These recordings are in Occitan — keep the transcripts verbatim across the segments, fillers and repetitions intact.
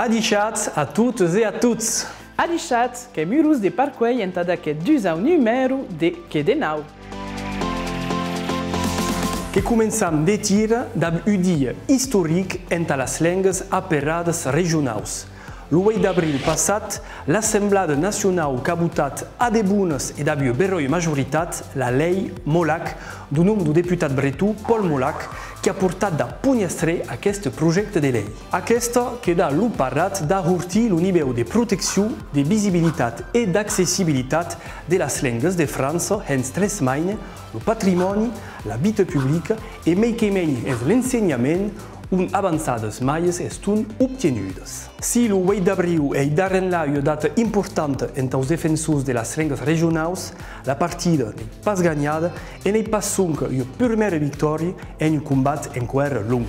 Adishatz a totas e a tots! Adishatz, qu'èm urós de parquèir entad aqueth dusau numèro de Qué de nau! Que començam de tira dab un dia istoric entà las lengas aperadas regionaus. Lo ueit d'abriu passat, l'Assemblada Nacionau qu'a votat a de bonas e dab ua beròia majoritat la lei Molac, deu nom deu deputat breton Paul Molac, qui a portat dab ponhastrèr aqueste projècte de lei. Aquesta que da lo parat d'ahortir lo nivèu de proteccion, de visibilitat e d'accessibilitat de las lengas de França hens tres maines, lo patrimòni, la vita publica e mei que mei hens l'ensenhament, ont avançadas maias estón obtenudas. Si lo ueit d'abriu ei d'ara enlà ua data importanta entaus defensors de las lengas regionaus, la partida n'ei pas ganhada e n'ei pas sonque ua purmèra victòria en un combat enqüèra long.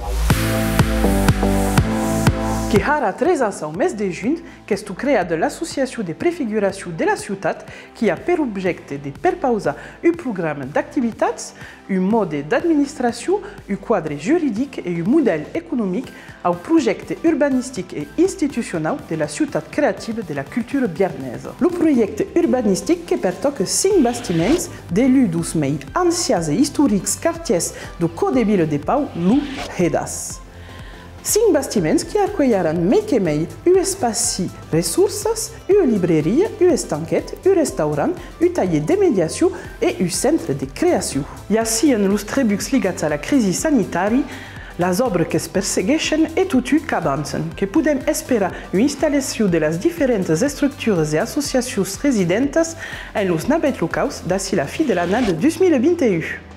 Que harà tres ans au mes de junh qu'estó creada l'associacion de prefiguracion de la ciutat qui a per objècte de perpausar un programa d'activitats, un mòde d'administracion, un quadre juridic e un modèl economic au projècte urbanistic e institucionau de la ciutat creativa de la cultura biarnesa. Lo projècte urbanistic que pertòca cinc bastiments de l'un deus mei ancians e istorics quartièrs deu còr de vila de Pau, lo Hedàs. Cinc bastiments qui arcuelharàn mei que mei un espaci ressorsas, ua libreria, un estanquet, un restaurant, un talhèr de mediacion e un centre de creacion. I a sien los trebucs ligats a la crisi sanitari, las òbras que's persegueishen e totun qu'avançan, que podèm esperar ua installacion de las diferentas estructuras e associacions residentas en los navèths locaus d'ací la fin de l'annada dus mila vint-e-un.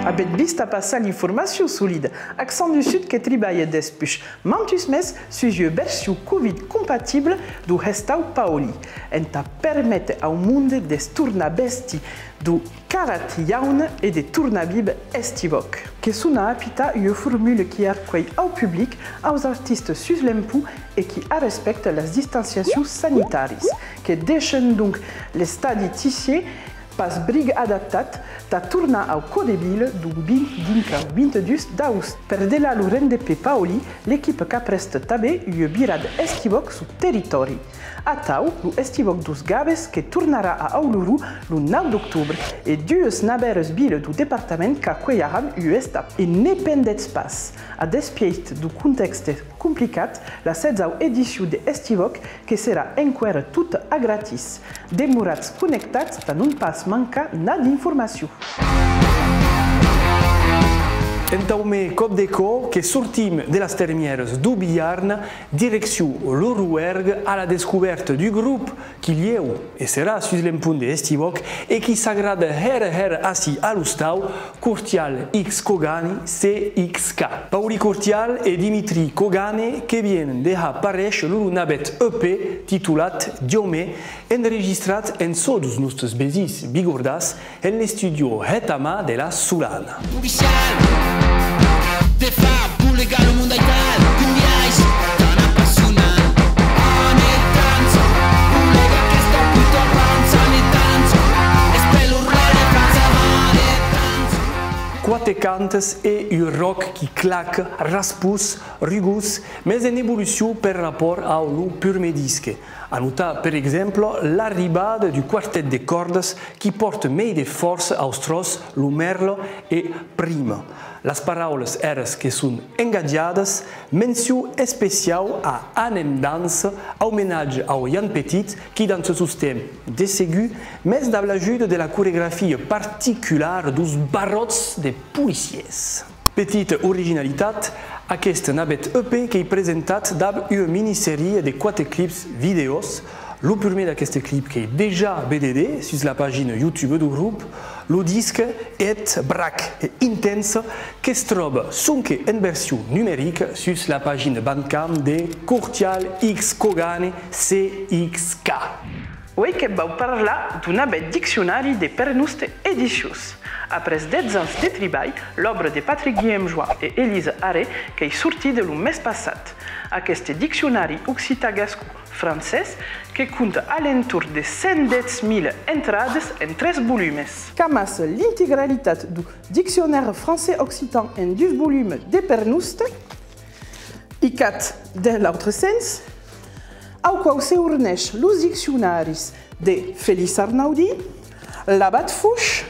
Avètz vist a passar l'informacion solida. Accents du Sud que tribalha despuish mantuns mes sus ua version covid compatibla deu hestau paulin, entà perméter au monde de's tornar vestir deu carat jaune e de tornar víver Hestiv'Òc. Que sona a pitar ua formula qui arcuelh au public, aus artistas sus l'empont e qui arrespècta las distanciacions sanitàrias, que deishan donc l'estadi Tissier pas briga adaptat tà tornar au còr de vila deu vint dinc au vint-e-dus d'aost. Per delà lo rendètz-pe paulin, l'equipa qu'aprèsta tanben ua virada Hestiv'Òc suu territòri. Atau, lo Hestiv'Òc deus Gaves que tornarà a Auloron lo nau d'octobre e duas navèras vilas deu departament qu'acuelharàn ua estapa. E ne pendètz pas, a despièit deu contèxte complicat, la setzau edicion de Hestiv'Òc que serà enqüèra tota a gratis. Demoratz connectats tà non pas mancar nada d'informacion. Entau mei còp de còr que sortim de las termièras deu Biarn, direccion lo Roergue a la descobèrta deu grop qui lhèu e serà sus l'empont de Hestiv'Òc e qui s'agrada hèra hèra ací a l'ostau, Courtial x Cogane C X K. Paulin Courtial e Dimitri Cogane que vienen de har paréisher lo, lo navèth E P titolat Diome, enregistrat en çò deus nòstes vesins bigordans en l'estudi Hèt a man de la Solana. Quate cantas e un ròck qui claca, raspós, rugós, mes en evolucion per rapòrt au lo purmèr disc. A notar, per exemple, l'arribada deu quartet de còrdas qui pòrta mei de fòrça aus tròç lo Merle e Prima. Las paraulas, eras, que son engatjadas, mencion especiau a Anem Dança, aumenatge au Jan Petit, qui dança sostemps, de segur, mes dab l'ajuda de la coregrafia particulara deus barròts de policièrs. Petita originalitat, aqueste navèth E P qu'ei presentat dab ua miniseria de quate clips vidèos. Lo purmèr d'aqueste clip qu'ei dejà vededèr sus la pagina YouTube deu grop. Lo disc Hèt, brac e intensa que's tròba sonque en version numerica sus la pagina Bandcamp de Courtial X Cogane C X K. Uei que vau parlar deu navèth diccionari de Per Noste Edicions. Après dètz ans de tribalh, l'òbra de Patrick Guillaume-Join e Elisa Arré qu'ei sortida lo mes passat. Aqueste diccionari occitan-gascon-francés que compta a l'entorn de cent dètz mila entradas en tres volumes. Qu'amassa l'integralitat deu Dictionnaire français-occitan en dus volumes de Per Noste. Cat, dens l'autre sens, au quau se horneish los diccionaris de Feliç Arnaudí, Labat Foix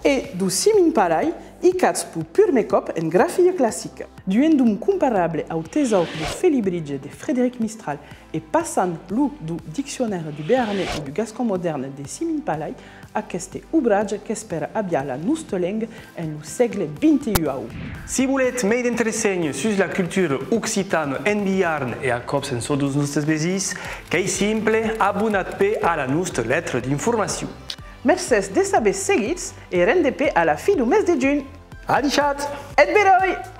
e deu Simin Palai, hicats peu purmèr còp en grafia classica. Duent dum comparable au tesòr deu Felibritge de Frederic Mistral e passant lo deu Diccionnaire du Béarnais e du Gascon moderne de Simin Palai, aqueste obratge qu'espèra aviar la nosta lenga en lo sègle vint-e-uau. Si voletz mei d'entresenhas sus la cultura occitana en Biarn e a còps en çò deus nòstes vesins, qu'ei simple, abonatz-pe a la nosta letra d'informacion. Mercés de's aver seguits e rendetz-pe a la fin deu mes de junh. Adishatz! Eth beròi!